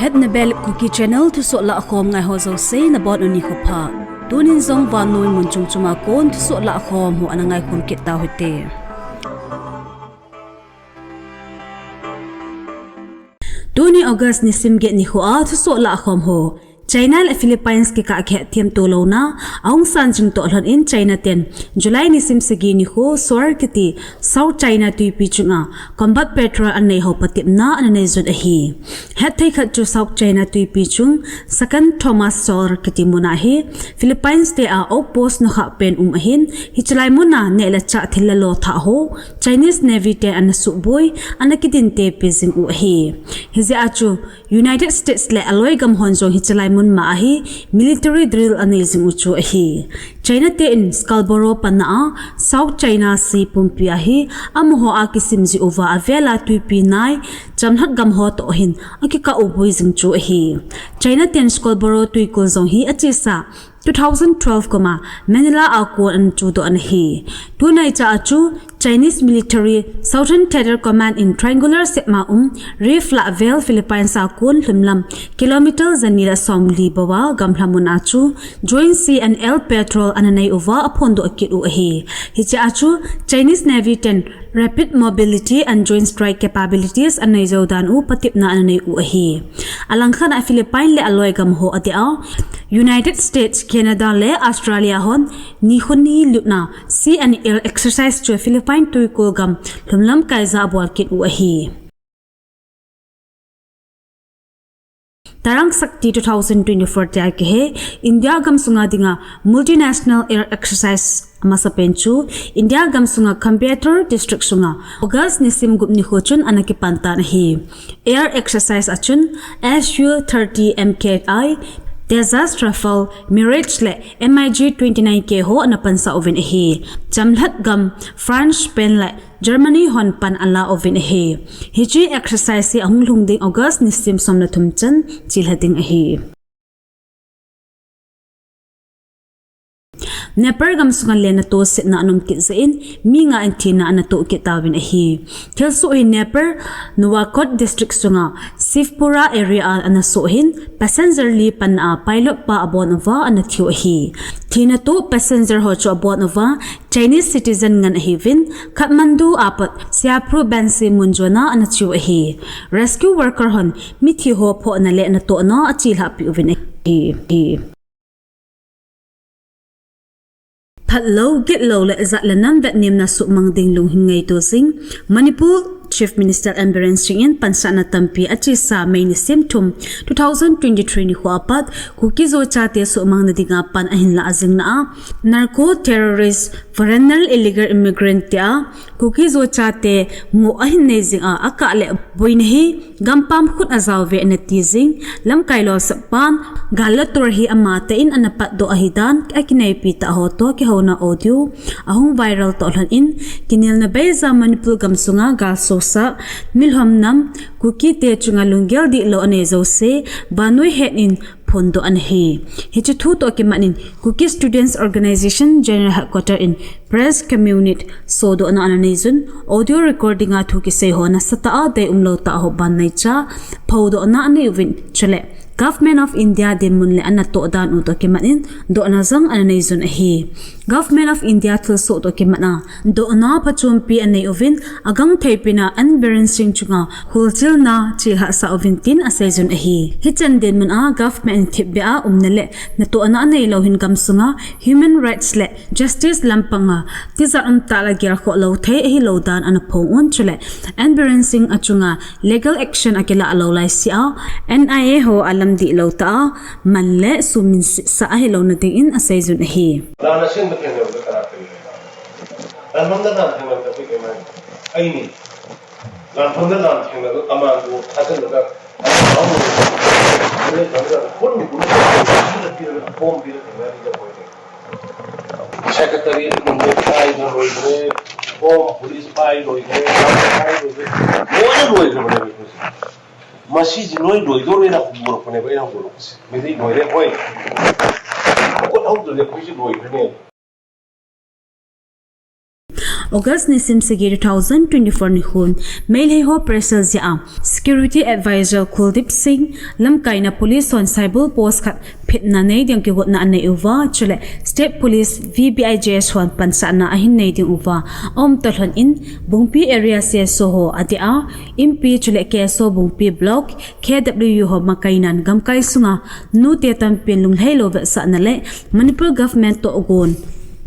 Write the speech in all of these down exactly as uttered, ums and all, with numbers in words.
At Nebel Kuki Channel thusoh lahkhom ngai ho jouse nabonun nikho pha. Tunin jong vannoi mun chom chom a kon thusoh lahkhom ho ana ngaikhom kit tau hite. Tuni August nisim get nikho a thusoh lahkhom ho. China le Philippines kikah kihethem to louna ahung san jing toh lhon in China ten July nisim sagi nikho SAR kiti South China Twipi chunga combat patrol anei ho patepna ana nei jun ahi. Hetthei khat chu South China Twipi chung Second Thomas Shoal kiti mun ahi. Philippines te a outpost nukhah pen um ahin, hiche lai mun a neh le chah thil le lo thah ho Chinese Navy ten ana suboi, ana kidinte pe jing u ahi. Hijeh a chu United States le aloi gam hon jong hiche lai mun ma ahi military drill anei jing u chu ahi. China te in Scarborough panna a South China Sea pumpi ahi amaho a kisim ji uva avel a twipi nai chamlhat gam ho toh hin akikah u boi jing chu ahi. China ten Scarborough twikul jong hi achesa two thousand twelve kum a Manila a kon ana chudoh ana hi. Tunai cha a chu Chinese military Southern Theater Command in triangular shape ma um reef lah vel Philippines a kon lhumlam kilometer jani le somli bou a gamla mun a chu Joint Sea and Air Patrol ana nei uva aphondoh kit u ahi. Hiche a chu Chinese Navy ten Rapid Mobility and Joint Strike Capabilities anei jou dan u patepna ana nei u ahi. Alangkhat a Philippine le aloi gam ho adeh a United States, Canada le Australia hon nikho ni lutna sea and air exercise chu Philippine twikul gam lhumlam kaija abol kit u ahi. Tarang Shakti two thousand twenty-four tia kihe India gam sunga dinga multinational air exercise amasapen chu India gam sunga Coimbatore district sunga August nisim gup nikho chun ana kipan tan ahi. Air exercise a chun S U thirty M K I, Tejas Rafale, Mirage le M I G twenty-nine K ho ana pansah uvin ahi. Chamlhat gam France, Spain le Germany hon pan ala uvin ahi. Hiche exercise hi ahung lhung ding August nisim som le thum chan chilha ding ahi. Nepal gam sunga lenna tosetna ana um kit jeh in mi nga in thina ana toh kit tauvin ahi. Thilsoh hi Nepal Nuwakot district sunga Shivpura area a ana soh hin passenger li panna a pilot pa abon uva ana thiu ahi. Thina toh passenger ho chu abon uva Chinese citizen ngen ahiuvin, Kathmandu a pat Siaphru Bensi mun jona ana cheu ahi. Rescue worker hon mithi ho phohna le natohna achelhah peh uvin ahi. Phatlou, gitlou le jat le nam vetnemna suhmang ding lunghing ngaito jing Manipur Chief Minister N Biren Singh in pansahna tampi achesa May nisim thum, two thousand twenty-three nikho apat Kuki-Zo chate suhmang nadinga pan ahin lah jing na a, narco terrorist, foreigner, illegal immigrant tia Kuki-Zo chate ngoh ahin nei jing a, akah le boina hi gampam khut ajao ve ana ti jing, lamkai lolsap pan gal le tor hi amatah in ana patdoh ahidan akineipi tah ho toh kihouna audio ahung viral toh lhon in, kinelna beija Manipur gam sunga gal sosah, milhom nam, Kuki te chunga lunggel dihlou anei jouse vannoi het in phondoh ana hi. Hiche thu toh kimat in Kuki Students Organisation General Headquarter in press communique sodohna ana nei jun, audio recording a thu kisei ho nasatah a deium lou tah ho ban naicha phondohna anei uvin, chule Government of India dinmun le anatoh dan u toh kimat in dohna jong ana nei jun ahi. Government of India thilsoh toh kimat a dohna phachompi anei uvin, agangthei pen a N Biren Singh chunga holchilna chelhah sah uvin tin asei jun ahi. Hichan dinmun a government in thipbeh a umna le natohna anei lou hin gam sunga human rights le justice lampanga tijat umtah le gelkhoh lou thei ahilou dan ana phong un, chule N Biren Singh achunga legal action akilah lou laisea N I A ho alam dihlou tah a man le sumin setsah ahilouna dingin asei jun ahi. Gal a sing na theng lo ka kana pe. Gal hom na gal theng lo ka pe ke mai. Ai ni. Gal hom na gal theng lo ka man du hasen lo ka. Secretary mun le pai na loi le, home police pai loi le, pai loi le. Loi loi le. Masi ji loi loi do le na ku mo ko ne ba na ko. Mi loi le koi. Ko au do le ko ji loi le. August nisim sagi two thousand twenty-four nikhon, Meitei ho pressure jeh a Security Advisor Kuldeep Singh lamkaina police hon Saibal post khat phetna nei ding kigotna anei uva, chule State Police V B I J S hon pansahna ahin nei ding uva aum talhon in, Bungpi area C S O ho adeh a, Inpi chule K S O Bungpi Block, K W U ho makainan gamkai sunga nute tampin lunglhai lou vetsahna le Manipur government toh gon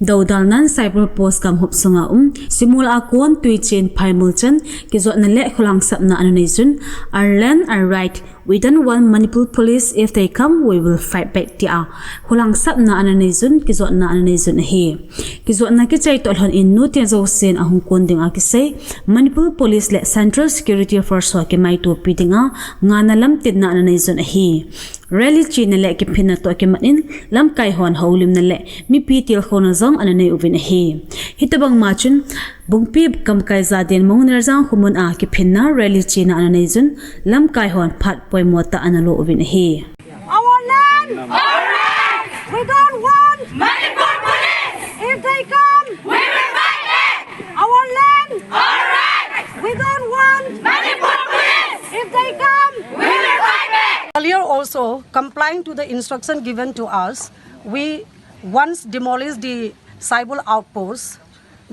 dodalnan Saibal post gamhop sunga um Simul a kon Tuichen Phaimul chan kijotna le khulhangsapna ana nei jun, "Our land, our right. We don't want Manipur police. If they come, we will fight back," tia khulhangsapna ana nei jun, kijotna ana nei jun ahi. Kijotna kichai toh lhon in nute jousen ahung kon dinga kisei Manipur police le Central Security Force ho kimaitopi dinga ngana lamtinna ana nei jun ahi. Rally chena le kiphinna toh kimat in lamkai hon houlimna le mipi tilkhouna jong ana nei uvin ahi. Hitobang ma chun Bungpi gamkai jaden Mongnerjang khomun a kiphinna rally chena ana nei jun lamkai hon phat poimo tah ana lo uvin ahi. Our land! Our rights! We don't want Manipur police! If they come, we will fight back! Our land! Our rights! We don't want Manipur police! If they come, we will fight back! Earlier also, complying to the instruction given to us, we once demolished the Saibal outpost,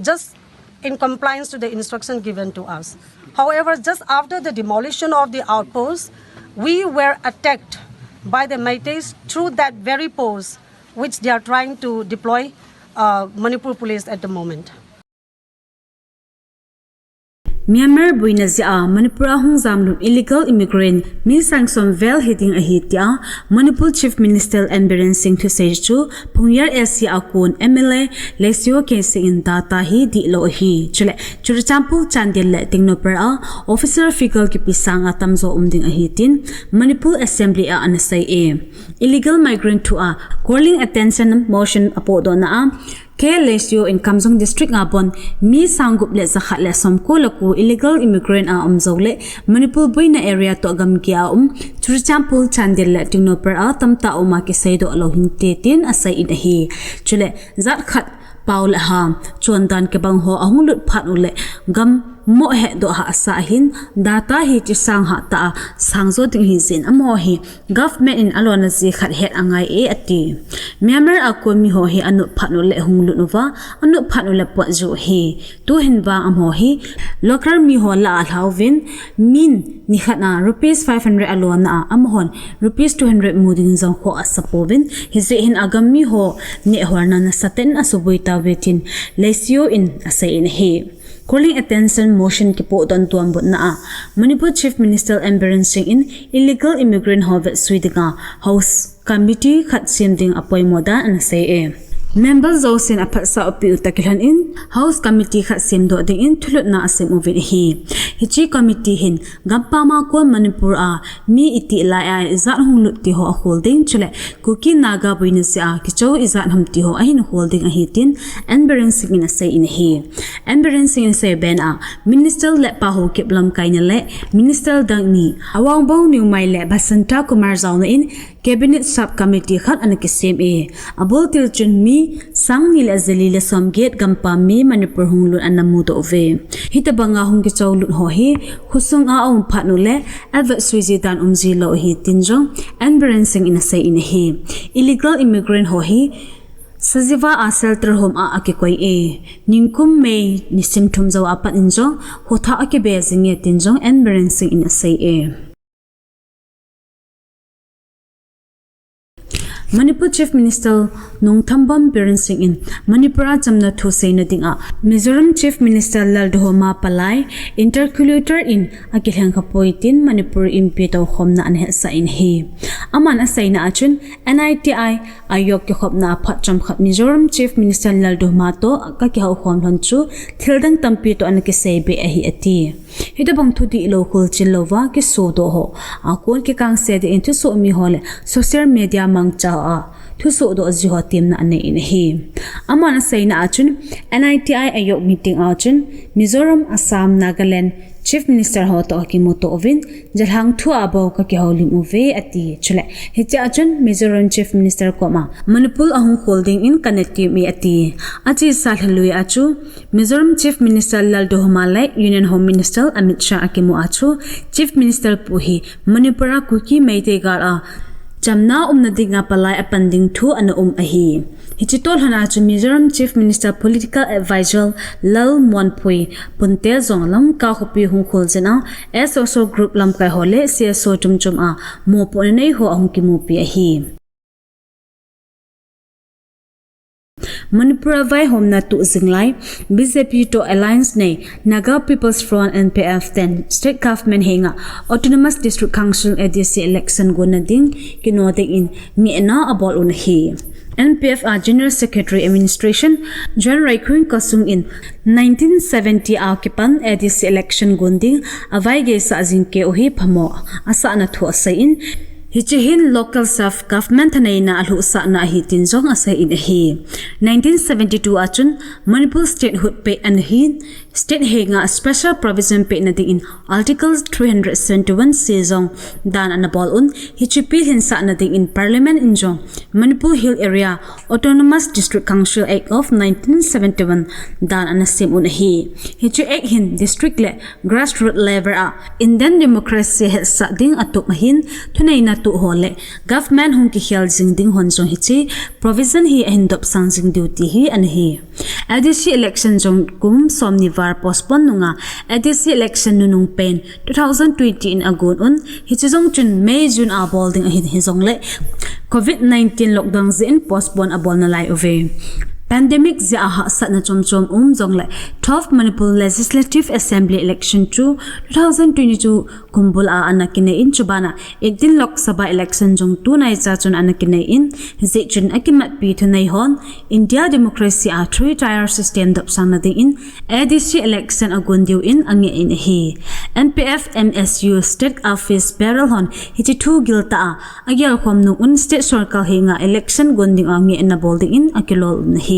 just in compliance to the instruction given to us. However, just after the demolition of the outpost, we were attacked by the Meiteis through that very post, which they are trying to deploy, uh, Manipur police at the moment. Myanmar boina jeh a Manipur a hung jamlut illegal immigrant mi sang som vel hiding ahi tia Manipur Chief Minister N Biren Singh thusei chu Phungyar S C a kon M L A Leishiyo Keishing in data hi dihlou ahi. Chule Churachandpur, Chandel le Tengnoupal a official figure kipe sanga tamjo um ding ahi tin Manipur Assembly a ana sei e. Illegal migrant thu a calling attention motion apohdohna a, K Leishiyo in Kamjong District a bon mi sang gup le jakhat le somko le ko illegal immigrant a um jou le Manipur boina area toh gamgi a um Churachandpur, Chandel le Tengnoupal a tamtah um a kiseidoh lou hinte tin asei in ahi. Chule jat khat pao le ham chondan kibang ho ahung lut phat u le gam mo hetdoh hahsa ahin, data hi chisang hatah a sangjo ding ahi jeh in amaho hi government in alona ji khat het angai e ati. Myanmar a kon mi ho hi anop phat u le hung lut uva, anop phat u le pot jiu ahi. Tuhin vang amaho hi local mi ho lah a alha uvin, min nikhat a rupees five hundred alona a amahon rupees two hundred mu ding jong khoh asa pouvin, hijeh hin agam mi ho nehholna nasatah in asuboi tauve tin Leishiyo in asei in ahi. Calling attention motion kipohdoh donbutna a Manipur Chief Minister N Biren Singh in illegal immigrant ho vetsui dinga House Committee khat sem ding apoimo dan ana sei e. Member jousen aphatsah u peh u toh kilhon in House Committee khat semdoh dingin thulhutna asem uvin ahi. Hiche committee hin gampam a kon Manipur a mi itih lai a ijat hung lut ti ho akhol ding, chule Kuki Naga boina jeh a kichou ijat ham ti ho ahin khol ding ahi tin N Biren Singh in asei in ahi. N Biren Singh in asei ben a Minister Letpao Haokip lamkaina le Minister dang ni Awangbong Newmai le Basanta Kumar jaona in Cabinet Sub Committee khat ana kisem e. Abul til chun mi sang ni le jali le som get gampam mi Manipur hung lut ana mudoh uve. Hitobanga hung kichou lut ho hi khosung a aum phat u le avetsui ji dan um ji lou ahi tin jong N Biren Singh in asei in ahi. Illegal immigrant ho hi Sajiwa a shelter home a akikoi e. Ningkum May nisim thum jou apat in jong khothah akibe jinge tin jong N Biren Singh in asei e. Manipur Chief Minister Nongthangbam Biren Singh in Manipur a chamna thu seina dinga Mizoram Chief Minister Lalduhoma Palai interlocutor in akilheng khapoi tin Manipur Inpi toukhomna ana hetsah in ahi. Aman aseina a chun N I T I Ayog kikhopna a phat chomkhat Mizoram Chief Minister Lalduhoma toh kakihoukhom lhon chu thildang tampi toh ana kisei be ahi ati. Hitobang thudihlou khulchil louva kisodoh ho akon kikangse dingin thusoh mi ho le social media mangcha a thusohdoh ji ho temna anei in ahi. Aman aseina a chun N I T I Ayog meeting a chun Mizoram, Assam, Nagaland, Chief Minister ho toh akimuto uvin, jalhang thu a bou kakihoulim uve ati. Chule, hichea chun Mizoram Chief Minister koma Manipur ahung khol dingin kana tem e ati. Achesa lhalui a chu Mizoram Chief Minister Lalduhoma le Union Home Minister Amit Shah akimu a chu Chief Minister pu hi Manipur a Kuki Meitei gal a chamna umna dinga palai apan ding thu ana um ahi. Hiche toh lhon a chu Mizoram Chief Minister Political Advisor Lalmuanpui Punte jong Lamka khopi hung khol jin a S O S O Group lamkai ho le C S O chom chom a mopohna nei ho ahung kimupi ahi. Manipur a vaihomna tuh jing lai, B J P toh alliance nei Naga People's Front, N P F ten state government henga Autonomous District Council, A D C election gonna ding kino dingin ngehna abol un ahi. N P F a General Secretary Administration John Raikhun Kasung in nineteen seventy a kipan A D C election gun ding avaigeisah jing keu hi phamo asahna thu aseiyin, hiche hin local self government thaneina alhuhsahna ahi tin jong aseiyin ahi. Nineteen seventy-two a chun Manipur statehood peh ana hin, state henga special provision pehna dingin Article three hundred seventy-one C jong dan ana bol un, hiche pilhinsahna dingin Parliament in jong Manipur Hill Area Autonomous District Council Act of nineteen seventy-one dan ana sem un ahi. Hiche act hin district le grassroots level a Indian democracy hetsah ding atup ahin, thuneina tuh ho le government hung kikhel jing ding hon jong hiche provision hi ahin dopsang jing diu ti hi ana hi. A D C election jong kum somni val postpone nunga A D C election nunung pen two thousand twenty in agon un, hiche jong chun May June a bol ding ahin hijongle COVID nineteen lockdown jeh in postpone abol nalai uve. Pandemic jeh a hahsatna chom chom um jongle twelve Manipur Legislative Assembly election chu two thousand twenty-two kumbul a ana kinei in, chubana eighteen Lok Sabha election jong tunaicha chun ana kinei in, hijeh chun akimatpi thunei hon India democracy a three tier system dopsang na dingin A D C election agon diu in angeh in ahi. N P F M S U state office bearer hon hiche thu giltah a agelkhom nung un state sorkar henga election gon dinga ngehna bol dingin akilol un ahi.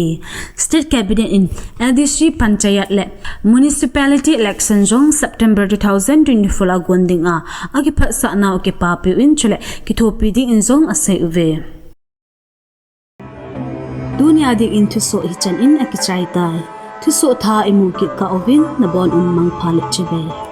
State cabinet in A D C panchayat le municipality election jong September two thousand twenty-four a gon dinga akiphatsah nau akipapi un, chule kithopi dingin jong asei uve. Tunia dingin thusoh hichan in akichai tai. Thusoh thah imu kit kah uvin nabon un mangpha le chibai.